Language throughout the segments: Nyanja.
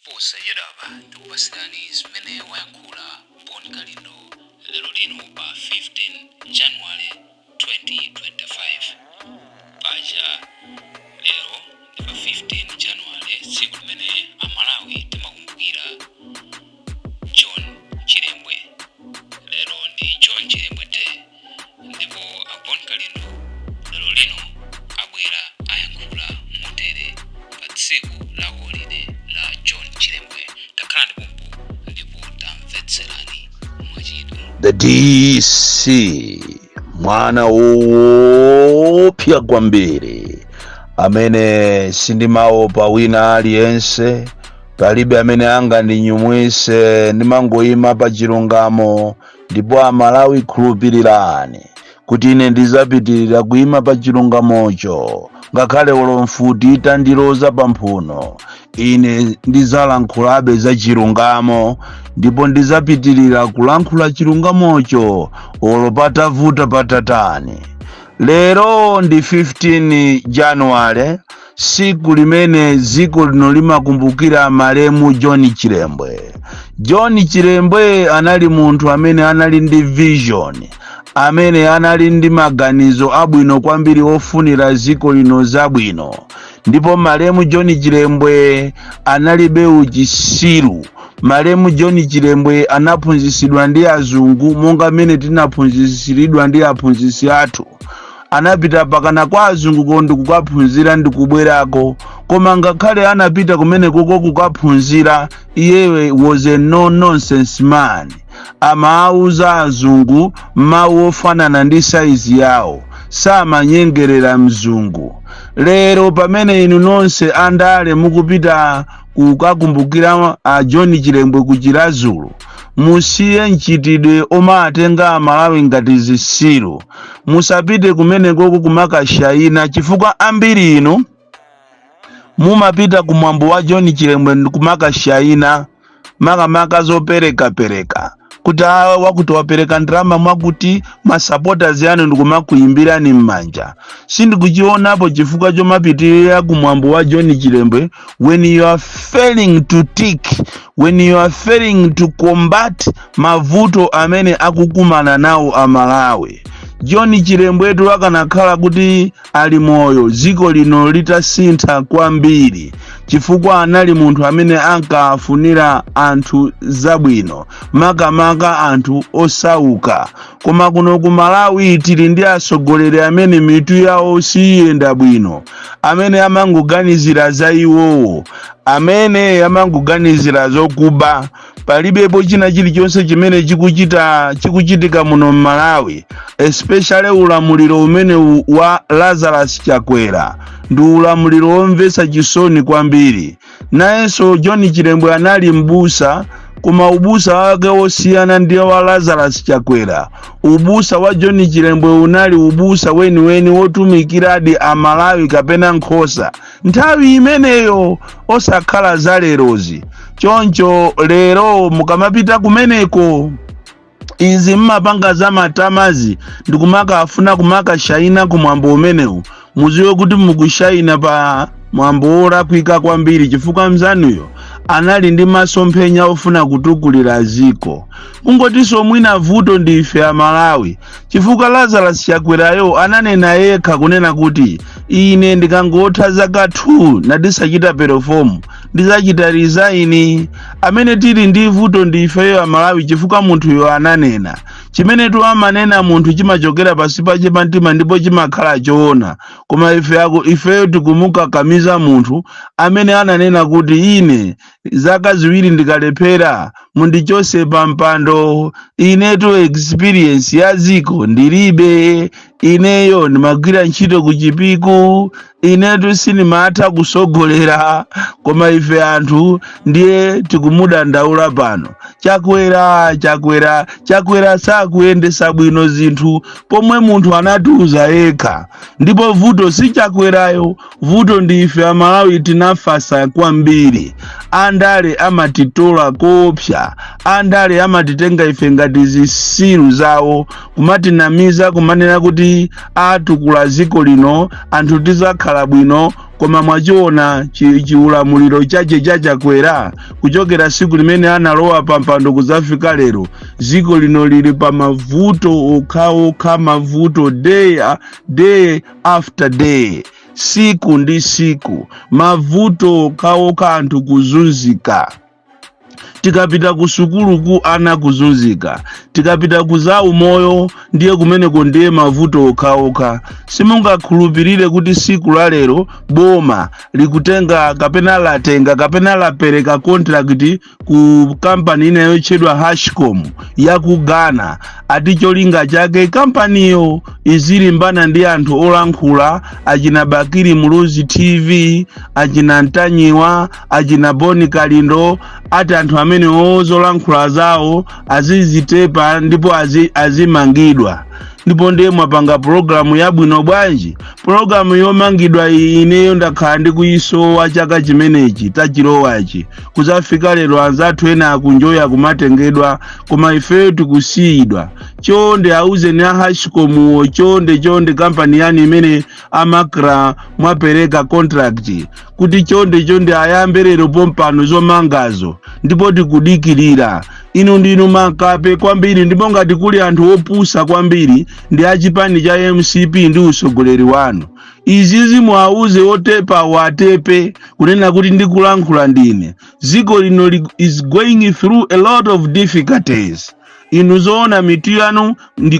Posachedwapa tikupasirani zimene wayankhula Bon Kalindo lero lino pa 15 January 2025. Paja lero ndi pa 15 January, tsiku limene Amalawi timakumbukira John Chilembwe. Lero ndi John Chilembwe Day, ndipo a Bon Kalindo lero lino abwera ayankhula motere pa tsiku la holiday la John Chilembwe. Takhalani pompo ndipo tamvetserani mwachidwi. The DC, mwana woopsa kwambiri amene sindimaopa wina aliyense, palibe amene angandinyumwise, ndimangoyima pa chilungamo. Ndipo Amalawi, khulupirirani kuti ine ndizapitirira kuyima pa chilungamocho, ngakhale olo mfuti itandiloza pamphuno, ine ndizalankhulabe za chilungamo, ndipo ndizapitirira kulankhula chilungamocho olo patavuta patatani. Lero ndi 15 Januwale, siku limene dziko lino limakumbukira malemu John Chilembwe. John Chilembwe anali munthu amene anali ndi vision, amene anali ndi maganizo abwino kwambiri ofunira dziko lino zabwino. Ndipo malemu John Chilembwe analibe uchisiru. Malemu John Chilembwe anaphunzitsidwa ndi azungu monga mmene tinaphunzitsiridwa ndi aphunzitsi athu. Anapita pakana kwa azunguko ndikukaphunzira ndikubwerako, koma ngakhale anapita kumene koko kukaphunzira, iyewe was a no nonsense man. Amawuza azungu mawu ofanana ndi saizi yawo, samanyengerera mzungu. Lero pamene inu nonse andale mukupita kukakumbukira a John Chilembwe ku Chiradzulu, musiye mchitidwe omatenga Amalawi ngati zisilu. Musapite kumenekoko kumakashayina, chifukwa ambiri inu mumapita kumwambo wa John Chilembwe ndikumakashayina, makamaka zoperekapereka, kuti awa wakuti wapereka ndalama mwakuti, masupporters anu ndikumakuyimbirani m'manja. Sindikuchionapo chifukwa chomapitirira kumwambo wa John Chilembwe when you are failing to tick, when you are failing to combat mavuto amene akukumana nawo Amalawi. John Chilembwetu akanakhala kuti ali moyo, dziko lino litasintha kwambiri, chifukwa anali munthu amene ankafunira anthu zabwino, makamaka anthu osauka. Koma kuno ku Malawi tili ndi atsogoleri amene mitu yawo siyenda bwino, amene amangoganizira za iwowo, amene amangoganizira zokuba. Palibepo china chilichonse chimene chikuchitika muno m'Malawi, especially ulamuliro umene wa Lazarus Chakwera ndi ulamuliro womvetsa chisoni kwambiri. Nayenso John Chilembwe anali mbusa, koma ubusa wake wosiyana ndi wa Lazarus Chakwera. Ubusa wa John Chilembwe unali ubusa weniweni wotumikiradi Amalawi kapena nkhosa nthawi imeneyo, osakhala zalerozi. Choncho lero mukamapita kumeneko, izi mmapanga za matamazi ndikumakafuna kumakashayina kumwambo umenewu, muziwe kuti mukushayina pa mwambo wolakwika kwambiri, chifukwa mzanuyo anali ndi masomphenya ofuna kutukulira ziko. Kungotinso mwina vuto ndi ife Amalawi, chifukwa Lazarus Chakwerayo ananena yekha kunena kuti ine ndikangotha zaka 2 ndisachita perform, ndizachita resign. Amene tili ndi vuto ndi ifeyo Amalawi, chifukwa munthuyo ananena chimenetu amanena munthu chimachokera pasi pache pa mtima ndipo chimakhala choona. Koma ife ifeyo tikumukakamiza munthu amene ananena kuti ine zaka 2 ndikalephera mundichose pa mpando, inetu experience ya ziko ndilibe, ineyo ndimagwira ntchito ku Chipiku, inetu sindimatha kusogolera. Koma ife anthu ndiye tikumudandaula pano Chakwera, Chakwera, Chakwera sakuyendesa bwino zinthu, pomwe munthu anatiuza yekha. Ndipo vuto si Chakwerayo, vuto ndi ife Amalawi, tinafasa kwambiri. Andale amatitola koopsa, andale amatitenga ife ngati zisilu zawo, kumatinamiza, kumanena kuti atukula ziko lino, anthu tizakhala bwino. Koma mwachiona chiulamuliro chache chachakwera kuchokera siku limene analowa pa mpando kuzafika lero, dziko lino lili pa mavuto okhaokha, mavuto day after day, siku ndi siku, mavuto okhaokha, anthu kuzunzika. Tikapita ku sukuluku, ana kuzunzika. Tikapita ku za umoyo, ndiye kumeneko ndiye mavuto okhaokha. Simungakhulupirire kuti siku la lero boma likutenga kapena latenga kapena lapereka contract ku kampani ina yotchedwa Hashcom ya ku Ghana, ati cholinga chake kampaniyo izilimbana ndi anthu olankhula, achina Bakili Muluzi TV, achina Ntanyiwa, achina Boni Kalindo, ati anthu amene ozolankhula zawo azizitepa ndipo azimangidwa. Ndipo ndiye mwapanga pulogalamu yabwino bwanji, pulogalamu yomangidwa iyi. Ineyo ndakhala ndikuyisowa chaka chimenechi tachilowachi kuzafika lero. Anzathu ena akunjoya kumatengedwa, koma ifeyo tikusiyidwa. Chonde auzeni a Hashcomuwo, chonde chonde, kampani yanu imene a MACRA mwapereka contract, kuti chonde chonde ayambe lero pompano zomangazo, ndipo tikudikirira. Inu ndinu makape kwambiri, ndipo ngati kuli anthu opusa kwambiri ndi achipani cha MCP ndi usogoleri wanu. Izizi muauze otepa watepe kunena kuti ndikulankhula ndine. Dziko lino is going through a lot of difficulties. Inu zoona mitu yanu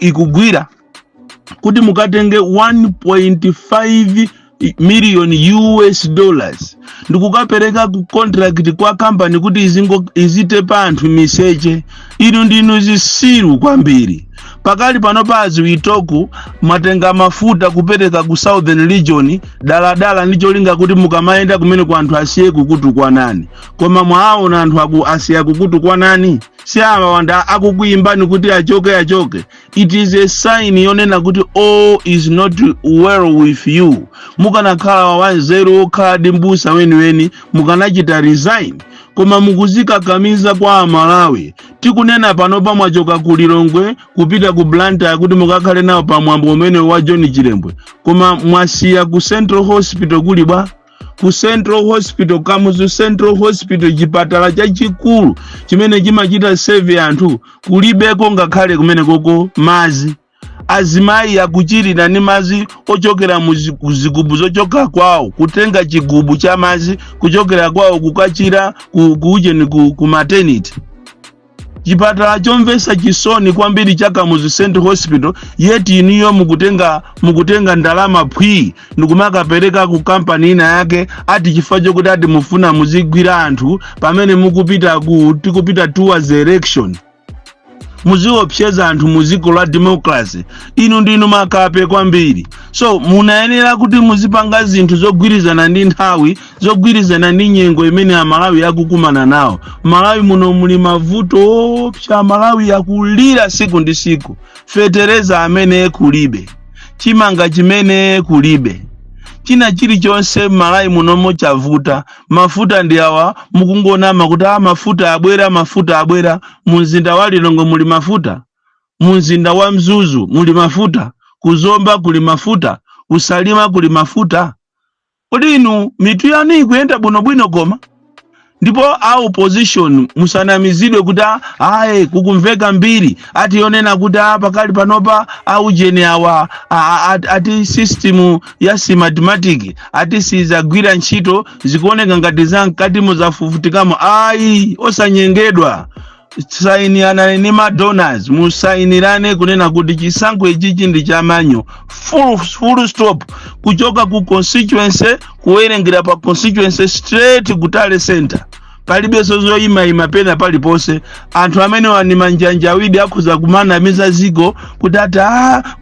ikugwira kuti mukatenge 1.5 million US dollars ndikukapereka ku contract kwa kampani kuti izitepa anthu miseche? Inu ndinu zisiru kwambiri. Pakali pano pa aziwitoku mwatenga mafuta kupereka ku Southern Region daladala ndi cholinga kuti mukamayenda kumene ku anthu asiye kukutukwanani. Koma mwaona anthu aku asiya kukutukwanani? Si awanda akukuyimbani kuti achoke, achoke? It is a sign yonena kuti all is not well with you. Mukanakhala wanzeru, okhala ndi mbusa weniweni, mukanachita resign, koma mukuzikakamiza kwa Amalawi. Tikunena panopa mwachoka ku Lilongwe kupita ku Blantyre kuti mukakhale nawo pamwambo umene wa John Chilembwe, koma mwasiya ku Central Hospital kuli bwa? Ku Central Hospital, Kamuzu Central Hospital, chipatala chachikulu chimene chimachita serve anthu, kulibeko ngakhale kumene koko mazi. Azimayi akuchirira ndi mazi ochokera mu zigubu zochoka kwawo, kutenga chigubu cha mazi kuchokera kwawo kukachira ku ujeni, ku maternity. Chipatala chomvetsa chisoni kwambiri cha Kamuzu Central Hospital, yet inuyo mukutenga ndalama phwi ndikumakapereka ku kampani ina yake, ati chifukwa chokuti ati mufuna muzigwira anthu pamene mukupita ku tikupita towards election, muziopseza anthu mu dziko la democracy. Inu ndinu makape kwambiri. So munayenera kuti muzipanga zinthu zogwirizana ndi nthawi, zogwirizana ndi nyengo imene Amalawi akukumana nawo. Malawi muno muli mavuto opsa, Malawi akulira siku ndi siku. Fetereza amene kulibe, chimanga chimene kulibe, china chilichonse m'Malawi munomo chavuta. Mafuta ndi awa mukungonama kuti a mafuta abwera, mafuta abwera. Mu mzinda wa Lilongwe muli mafuta? Mu mzinda wa Mzuzu muli mafuta? Kuzomba kuli mafuta? Kusalima kuli mafuta? Kodi inu mitu yanu ikuyenda bwinobwino? Koma ndipo a opposition musanamizidwe kuti ayi, kukumveka mbiri ati yonena kuti pakali panopa aujeni awa ati system ya Smartmatic ati sizagwira ntchito, zikuoneka ngati za mkatimo zafufutikamo. Ayi, osanyengedwa. Sainirana ni ma donors, musainirane kunena kuti chisankho ichichi ndi cha manual, full stop, kuchoka ku constituency, kuwerengera pa constituency straight ku tally center, palibenso zoyimayima pena paliponse. Anthu amene wani manjanjawidi akhuza kumanamiza ziko kuti ati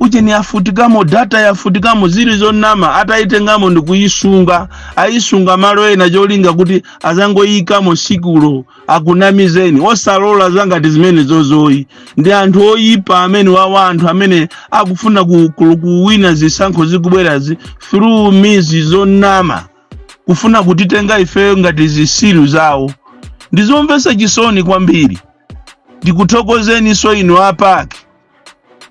ucheni yafutikamo, data yafutikamo, zili zonama. Atayitengamo ndi kuyisunga, ayisunga malo ena cholinga kuti azangoyikamo sikulo akunamizeni. Osalola zangati zimene zozoyi. Ndi anthu oyipa amene wawa, anthu amene akufuna kuwina zisankho zikubwerazi through means zonama, kufuna kutitenga ifeyo ngati zisilu zawo. Ndizomvetsa chisoni kwambiri. Ndikuthokozeniso inu a PAC,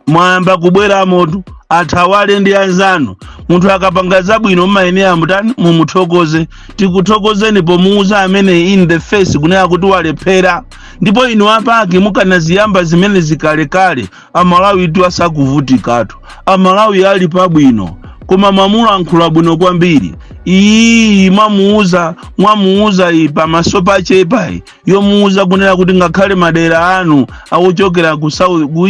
mwayamba kubwera moto. Athawale ndi anzanu. Munthu akapanga zabwino mmayenera mutani? Mumuthokoze. Tikuthokozeni pomuuza amene in the face kunena kuti walephera. Ndipo inu a PAC, mukanaziyamba zimene zikalekale, Amalawi tu asakuvutikatu. Amalawi ali pabwino. Koma mwamulankhula bwino kwambiri. Iyi mwamuuza iyi pamaso pachepayi, yomuuza kunena kuti ngakhale madera anu akuchokera ku south, ku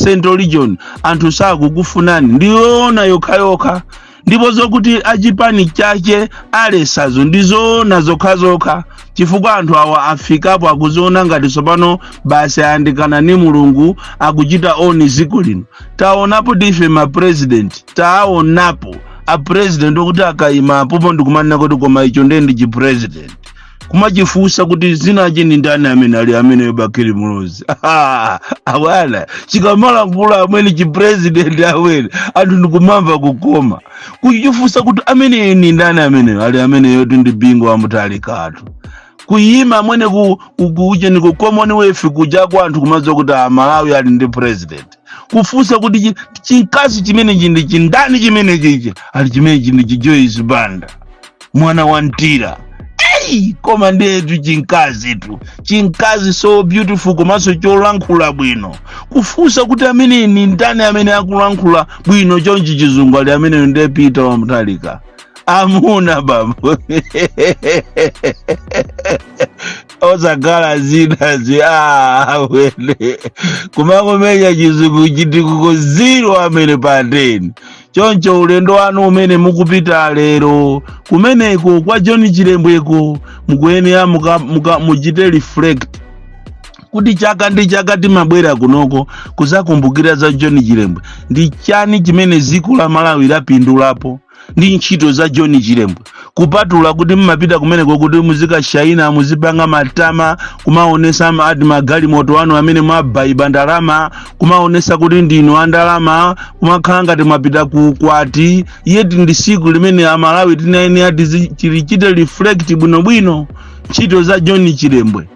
Central Region, anthu sakukufunani, ndiyoona yokhayokha. Ndipo zokuti achipani chache alesazo ndizoona zokhazokha, chifukwa anthu awa afikapo akuziona ngati tsopano basi ayandikana ni Mulungu, akuchita own dziko lino. Taonapo tife mapresident, taonapo apresident okuti akayima apopo ndikumanena kuti koma icho ndiye ndi chipresident, kumachifunsa kuti zinachi ndi ndani amene ali amene Bakili Muluzi. Abwana, chikamalankhula amene chipresident amene, anthu ndikumamva kukoma kuchifunsa kuti amene ni ndani amene ali amene yoti ndi Bingu wa Mutharikatu. Kuyima amwene kuuje ni ku Commonwealth kuja kwa anthu kumadziwa kuti Amalawi ali ndi president, kufunsa kuti chikazi chimenechi ndi chindani chimene chichi ali chimenechi ndi chiJoyce Banda, mwana wa Ntira. Ei, koma ndetu chinkazi tu, chinkazi so beautiful komanso cholankhula bwino. Kufunsa kuti amene ni ndani amene akulankhula bwino chonchi chizungu, ali amene ndiye Peter wa Mutharika. Amuna bambo, osakhala zinazi awene kumakumenya chizungu chitikuko zero amene pateni. Choncho ulendo wanu umene mukupita lero kumeneko kwa John Chilembweko, mukuyenera muchite reflect kuti chaka ndi chaka timabwera kunoko kuzakumbukira za John Chilembwe. Ndi chani chimene dziko la Malawi lapindulapo ndi ntchito za John Chilembwe, kupatula kuti mmapita kumeneko kuti muzikashayina, muzipanga matama, kumaonesa ati magalimoto anu amene mwabayiba ndalama, kumaonesa kuti ndinu andalama, kumakhala ngati mwapita ku kwati yeti ndi siku limene Amalawi tinayenera tilichite reflect bwinobwino ntchito za John Chilembwe?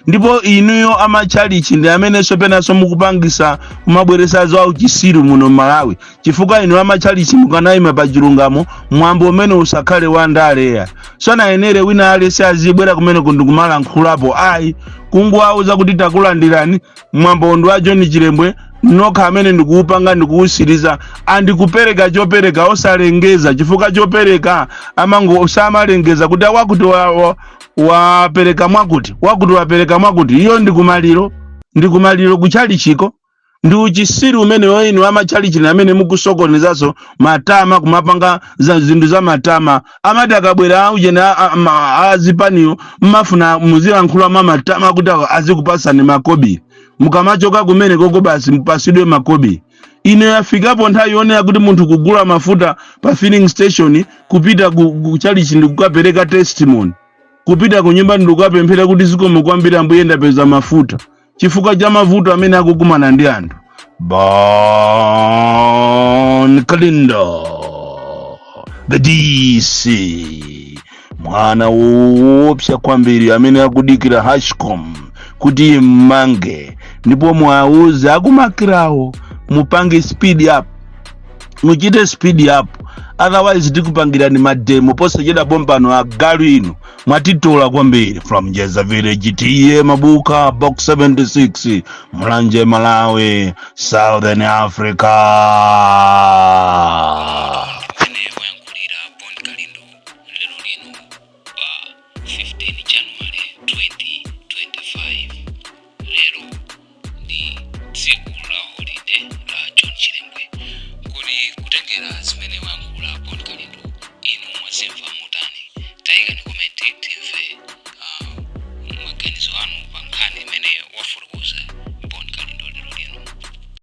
Ndipo inuyo amachalichi ndi amenenso penanso mukupangisa kumabweresa za uchisiru muno Malawi, chifukwa inu amachalichi mukanayima pa chilungamo, mwambo umene usakhale wa ndaleya. Sanayenere wina alese azibwera kumene ndikumalankhulapo ayi, kungowauza kuti takulandirani, mwambo ndi wa John Chilembwe, nokha amene ndikuupanga ndikuwusiriza, andikupereka chopereka osalengeza, chifukwa chopereka amango samalengeza kuti wakuti wapereka mwakuti, wakuti wapereka mwakuti. Iyo ndikumaliro, ndikumaliro kuchalichiko. Ndi uchisiru umene inu amachalichi amene mukusokonezanso matama, kumapanga za zinthu za matama. Amati akabwera aujene azipaniyo, mmafuna muzilankhula mwa matama kuti azikupasani makobiri. Mukamachoka kumene koko basi mupasidwe makobiri. Ino yafikapo nthawi yonena kuti munthu kugula mafuta pa filling station, kupita ku chalichi ndikukapereka testimony, kupita ku nyumba ndikukapemphera kuti zikomo kwambiri Ambuye, ndapeza mafuta, chifukwa cha mavuto amene akukumana ndi anthu. Bon Kalindo, the DC, mwana woopsa kwambiri amene akudikira Hashcom kuti mmange. Ndipo mwauze akumakirawo, mupange speed up, muchite speed up, otherwise tikupangirani mademo posachedwa pompano. Agalu inu, mwatitola kwambiri. From Jeza Village, T/A Mabuka, Box 76, Mulanje, Malawi, Southern Africa.